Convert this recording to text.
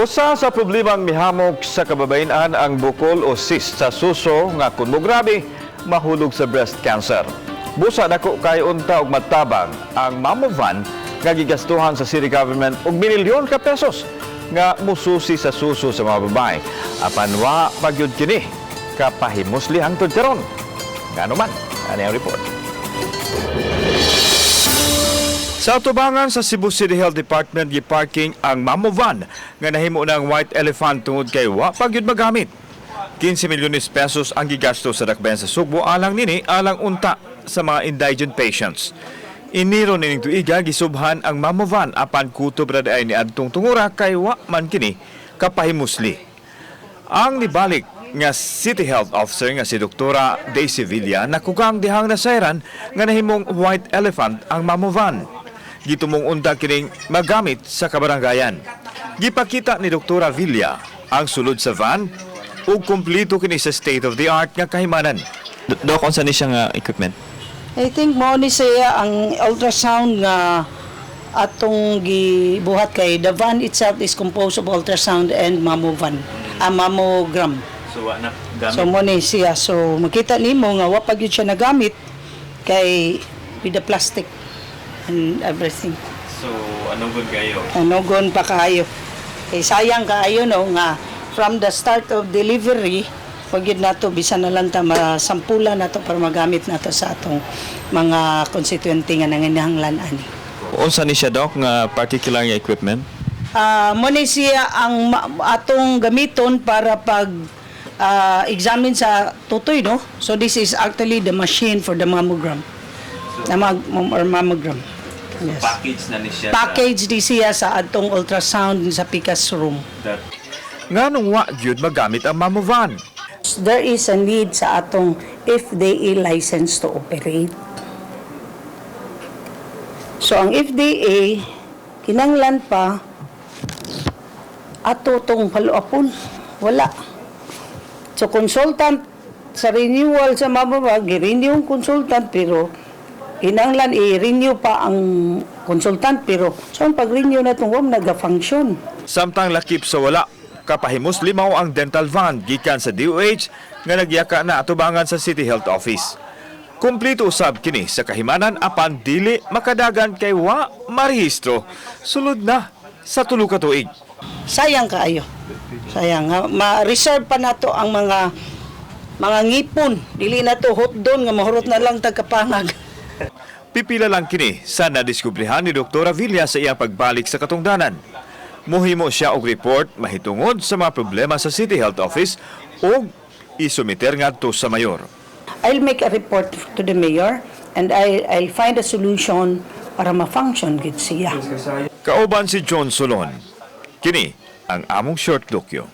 Usa sa problemang mihamok sa kababayen-an ang bukol o cyst sa suso nga kung mograbe mahulog sa breast cancer. Busa dako kay unta og matabang ang Mammovan nga gigastuhan sa city government og milyon ka pesos nga mususi sa suso sa mga babae. Apan wa pa gyud kini kapahimusli hangtod karon. Ngano man? Ani ang report. Sa atubangan sa Cebu City Health Department, giparking ang Mammovan nga nahimo ng white elephant tungod kay wa pa gyud magamit. 15 milyones pesos ang gigasto sa dakbayan sa Sugbo alang nini, alang unta sa mga indigent patients. Enero nining tuiga gisubhan ang Mammovan, apan kutob ra diay ni adtong tungura kay wa man kini kapahimusli. Ang nibalik nga City Health Officer nga si Doktora Daisy Villa nakugang dihang nasayran nga nahimong white elephant ang Mammovan. Gitumong unta kining magamit sa kabarangayan. Gipakita ni Doktora Villa ang sulod sa van ug kumpleto kini sa state of the art nga kahimanan. Dok, unsa ni siya nga equipment? I think mo ni siya ang ultrasound nga atong gibuhat kay the van itself is composed of ultrasound and mammovan, ah, mammogram. So wa na gamit. So mo ni siya. So makita nimo nga wa pa gyud siya nagamit kay with the plastic and everything. So ano gud kayo? Anugon pa kaayo. Kay sayang kaayo, no, nga from the start of delivery wag gyud nato bisan na lang ta masampula nato para magamit nato sa atong mga constituente nga nanginahanglan ani. Unsa ni siya, Doc, nga particular nga equipment? Ah, mo ni siya ang atong gamiton para pag examine sa tutoy, no. So this is actually the machine for the mammogram. Na or mammogram. Yes. Package na ni siya. Package di siya sa atong ultrasound sa PICAS room. Nganong wa gyud magamit ang Mammovan? There is a need sa atong FDA license to operate. So ang FDA kinanglan pa ato tong follow-upon. Wala. So consultant sa renewal sa mababa, gi-renew ang consultant pero kinanglan i-renew pa ang consultant, pero so ang pag-renew na itong naga-function. Samtang lakip sa wala kapahimusli mao ang dental van gikan sa DOH nga nagyaka na atubangan sa City Health Office. Kumpleto usab kini sa kahimanan apan dili makadagan kay wa marehistro. Sulod na sa 3 ka tuig. Sayang kaayo. Sayang. Ha? Ma-reserve pa nato ang mga ngipon. Dili na to hotdon nga mahurot na lang tagkapangag. Pipila lang kini sa nadiskubrehan ni Dr. Villa sa iyang pagbalik sa katungdanan. Muhimo siya og report mahitungod sa mga problema sa City Health Office ug isumiter ngadto sa mayor. I'll make a report to the mayor and I'll find a solution para ma-function gid siya. Kauban si John Solon. Kini ang among short dokyo.